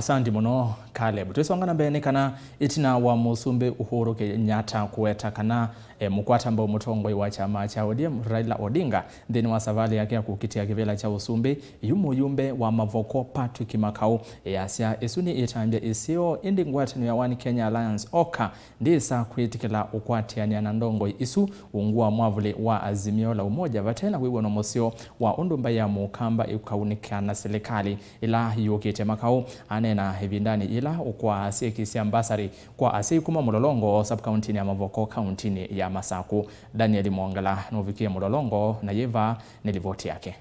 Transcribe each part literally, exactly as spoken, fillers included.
Asante mũno, Caleb. Twĩsonga na mbee nĩ kana ĩtina wa Mũsumbĩ Uhuru Kenyatta kũweta kana, e, mũkwata mbau mũtongoi wa kyama kya O D M, Raila Odinga, nthĩnĩ wa savalĩ yake ya kũkitĩa kĩvĩla kya ũsumbĩ, yu mũyumbe wa Mavoko Patrick Makau easya ĩsu nĩ ĩtambya ĩseo, ĩndĩ ngwatanĩo ya One Kenya Alliance, oka, ndĩsa kwĩtĩkĩla ũkwatĩanĩa na ndongoi isu ungu wa mwavũli wa Azimio la Umoja vate na wĩw'ano mũseo wa ũndũ mbaĩ ya Mũkamba ĩkaunĩka na silikalĩ ĩla yũkĩte. Makau aneena ĩvindanĩ yĩla ũkwaa syeki sya mbasarĩ kwa asyai kuma Mũlolongo sub-kauntinĩ ya Mavoko kauntinĩ ya Masaku. Daniel Mwongela nũvikie Mũlolongo na yĩva nĩ livoti yake.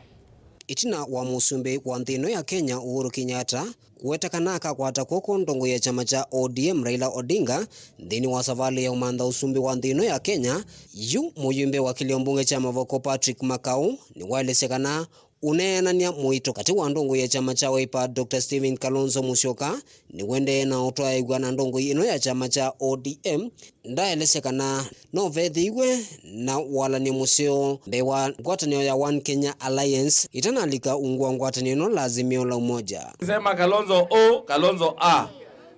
Ĩtina wa mũsumbĩ wa nthĩ ĩno ya Kenya, Uhuru Kenyatta, kũweta kana akakwata kw'oko ndongoi ya kyama kya O D M, Raila Odinga, nthĩnĩ wa savalĩ ya ũmantha ũsumbĩ wa nthĩ ĩno ya Kenya, yu mũyumbe wa kĩlio mbunge kya Mavoko Patrick Makau nĩwaelesya kana ũneenany'a mũito katĩ wa ndongoi ya kyama kya Wiper, Doctor Stephen Kalonzo Musyoka, nĩwendee na ũtwaĩw'a na ndongoi ĩno ya kyama kya O D M, ndaelesya kana no vethĩiwe na walany'o mũseo mbee wa ngwatanĩo ya One Kenya Alliance ĩtanalika ungu wa ngwatanĩo ĩno la Azimio la Umoja. Sema Kalonzo O, Kalonzo A,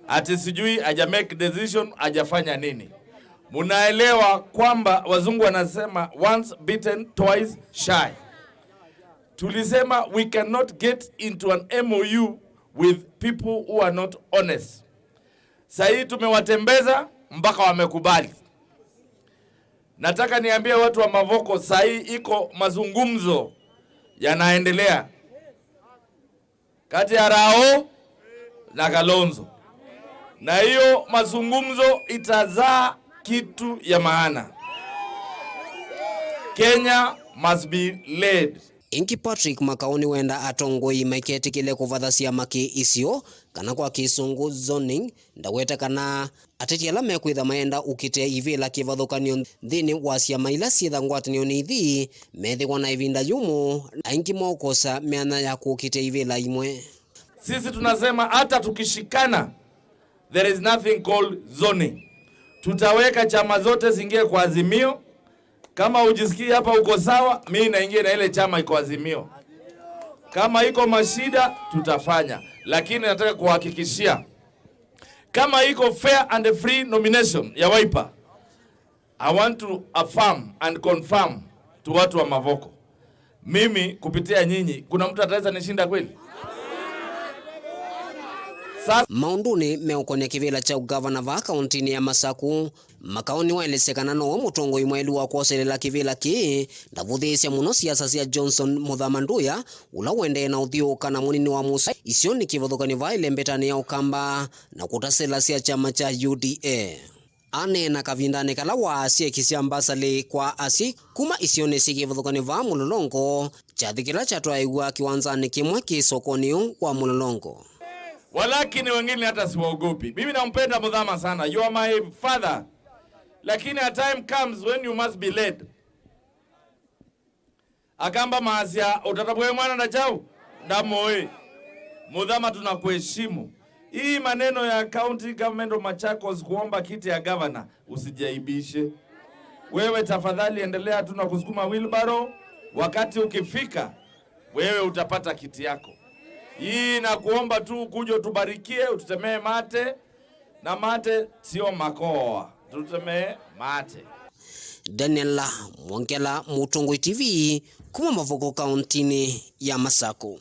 ati sijui haja make decision, hajafanya nini. Munaelewa kwamba wazungu wanasema once bitten, twice shy. Tulisema we cannot get into an M O U with people who are not honest. Sahii tumewatembeza mpaka wamekubali. Nataka niambie watu wa Mavoko, sahii iko mazungumzo yanaendelea kati ya Rao na Kalonzo, na hiyo mazungumzo itazaa kitu ya maana. Kenya must be led. Ĩngĩ, Patrick Makau nĩwenda atongoi maiketĩkĩle kũvatha syama kĩ-isio kana kwa kĩsũngũ zoning. Ndaweta kana ateti ala mekwĩtha mayenda ũkitĩa ivĩla kĩvathũkany'o nthĩnĩ wa syama ila syĩtha ngwatanĩonĩ ithi methĩwa na ĩvinda yũmũ, aingĩ moo kwosa myanya ya kũkitĩa ivĩla imwe. Sisi tunasema hata tukishikana, there is nothing called zoning. Tutaweka chama zote zingie kwa Azimio. Kama hujisikii hapa uko sawa, mi naingia na ile chama iko Azimio. Kama iko mashida, tutafanya. Lakini nataka kuhakikishia, kama iko fair and free nomination ya Wiper, I want to affirm and confirm to watu wa Mavoko. Mimi kupitia nyinyi, kuna mtu ataweza nishinda kweli? Sasa maũndũnĩ meũkonĩa kĩvĩla kya ũgavana vaa kaũntĩnĩ ya Masaku, Makau nĩwaelesya kana nowe mũtongoi mwaĩlu wa kwoselela kĩvĩla kĩĩ, ndavũthĩĩsya mũno siasa sya Johnson Mũthama Nduya, ũla ũendee na ũthyũũka na mũnini wa mũsũmbĩ isionĩ kĩvathũkany'o vaa ĩlembetanĩ ya Ũkamba na kũtaselasya kyama kya U D A. Aneena kavindanĩ kala waasya syeki sya mbasalĩ kwa asyai kuma isionĩ syĩ kĩvathũkany'o vaa Mũlolongo, kyathĩ kĩla kyatwaĩw'a kĩwanzanĩ kĩmwe kĩ sokonĩ ũũ wa Mũlolongo. Walakini wengine hata siwaogopi. Mimi nampenda Mũthama sana. You are my father. Lakini a time comes when you must be led. Akamba maasya, ũtata bwe mwana na chau, ndamũĩ. Mũthama, tunakuheshimu. Hii maneno ya County Government of Machakos kuomba kiti ya gavana, usijaibishe. Wewe tafadhali endelea tu na kusukuma wheelbarrow. Wakati ukifika, wewe utapata kiti yako. Hii nakuomba tu ukuje utubarikie, ututemee mate. Na mate sio makoa, tutemee mate. Daniel Mwongela, Mũtongoi T V, kuma Mavoko, kaũntĩnĩ ya Masaku.